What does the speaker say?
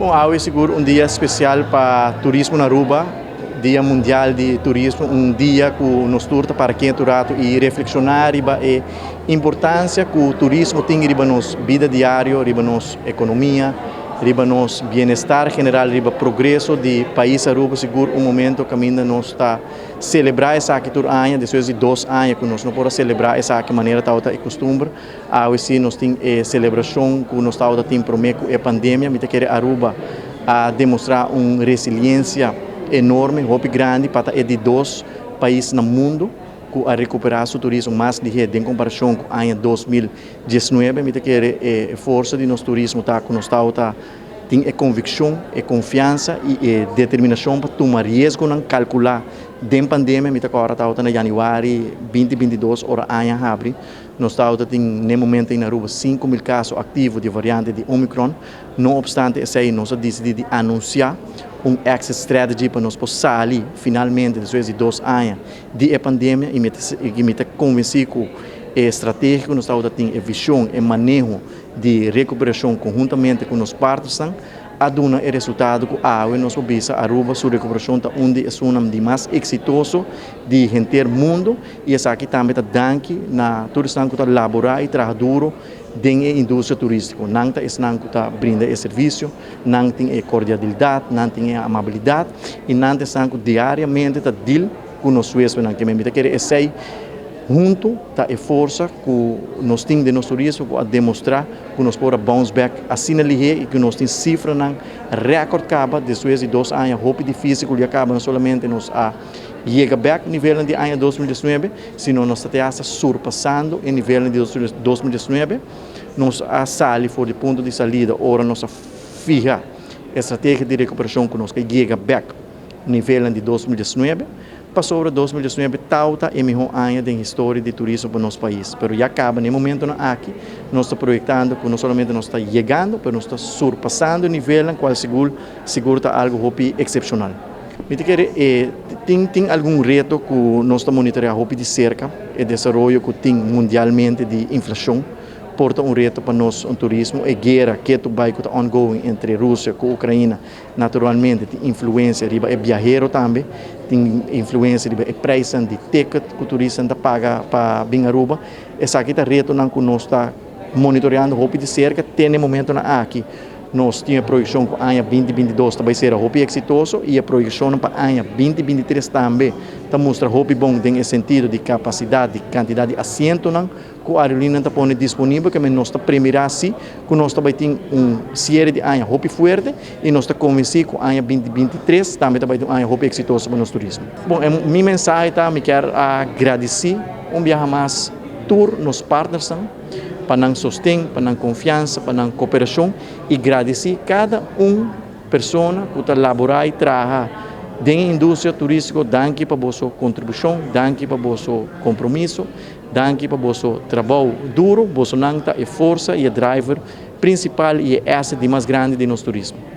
Bon, awe sigur un dia special pa turismo na Aruba, Dia Mundial di Turismo, un dia cu nos tur ta para keto rato y reflexiona riba e importancia cu turismo tin riba nos bida diario, riba nos economia, riba nos bienestar general, riba progreso di pais Aruba. Sigur un momento caminda nos ta celebra esaki tur aña, despues di 2 aña cu nos no por a celebra esaki manera tabata e custumber. Awe si nos tin e celebracion cu nos tabata tin prome cu e pandemia. Mi ta kere Aruba a demostra un resiliencia enorme, hopi grandi, pa e di dos pais na mundo cu a recupera su turismo mas lihe den comparacion cu aña 2019. Mi ta kere e forsa di nos turismo ta cu nos ta tin e conviccion, e confiansa y e determinacion pa tuma riesgo calcula den pandemia. Mi ta corda na januari 2022, ora aña habri, nos tabata tin na momento na Aruba 5 mil caso activo di variante di Omicron. No obstante esey, nos a dicidi di anuncia un exit strategy pa nos por sali finalmente despues di 2 aña di e pandemia, y mi ta convenci cu e estrategia cu nos tabata tin, e vision, e maneho di recuperacion conhuntamente cu nos partners a duna e resultado cu awe nos por bisa Aruba su recuperacion ta un di esunnan di mas exitoso di henter mundo, y esaki tambe ta danki na tur esnan cu ta labora y traha duro den e industria turistico. Nan ta esnan cu ta brinda e servicio, nan tin e cordialidad, nan tin e amabilidad y nan ta esnan cu diariamente ta deal cu nos huespednan. Cu mi ta kere esey hunto ta e forsa cu nos tin den nos turismo cu a demostra cu nos por bounce back asina lihe y cu nos tin cifranan record caba despues di 2 aña hopi dificil cu caba. No solamente nos a yega back nivel di aña 2019, sino nos ta hasta surpasando e nivel di 2019. Nos a sali for di punto di salida ora nos a fiha estrategia di recuperacion cu nos kier yega back nivel di 2019, pasobra 2019 tabata e miho aña di historia di turismo pa nos pais. Pero ya caba, na e momento aki, nos ta proyectando cu no solamente nos ta yegando, mas nos ta surpasando e nivel, cual sigur, sigur ta algo hopi excepcional. Mi ta kere, tin algun reto cu nos ta monitorea hopi di cerca, e desaroyo cu tin mundialmente di inflacion, por ta un reto pa nos un turismo, e guera cu ta bay ta ongoing entre Rusia cu Ucrania, naturalmente tin influencia riba e viahero tambe, tin influencia riba e prijs di ticket cu turista ta paga pa bin Aruba. Esaki ta retonan cu nos ta monitoreando hopi di cerca. Te e momento aki nos tin proyeccion cu aña 2022 tambe ta hopi exitoso y e proyeccion pa aña 2023 tambe ta mustra hopi bon den sentido di capacidad, di cantidad di asiento cu aerolinea ta pone disponibel, cu nos ta premira si cu nos tambe tin un ciere di aña hopi fuerte y nos ta convenci cu aña 2023 tambe tambe tin un aña hopi exitoso pa nos turismo. Bon, mi mensahe ta, mi kier gradici un biaha mas tur nos partners pa nan sosten, pa nan confiansa, pa nan cooperacion y gradici cada un persona cu ta labora y traha den industria turistico. Danki pa boso contribucion, danki pa boso compromiso, danki pa boso trabou duro. Boso ta e forsa y e driver principal y e asset di mas grandi di nos turismo.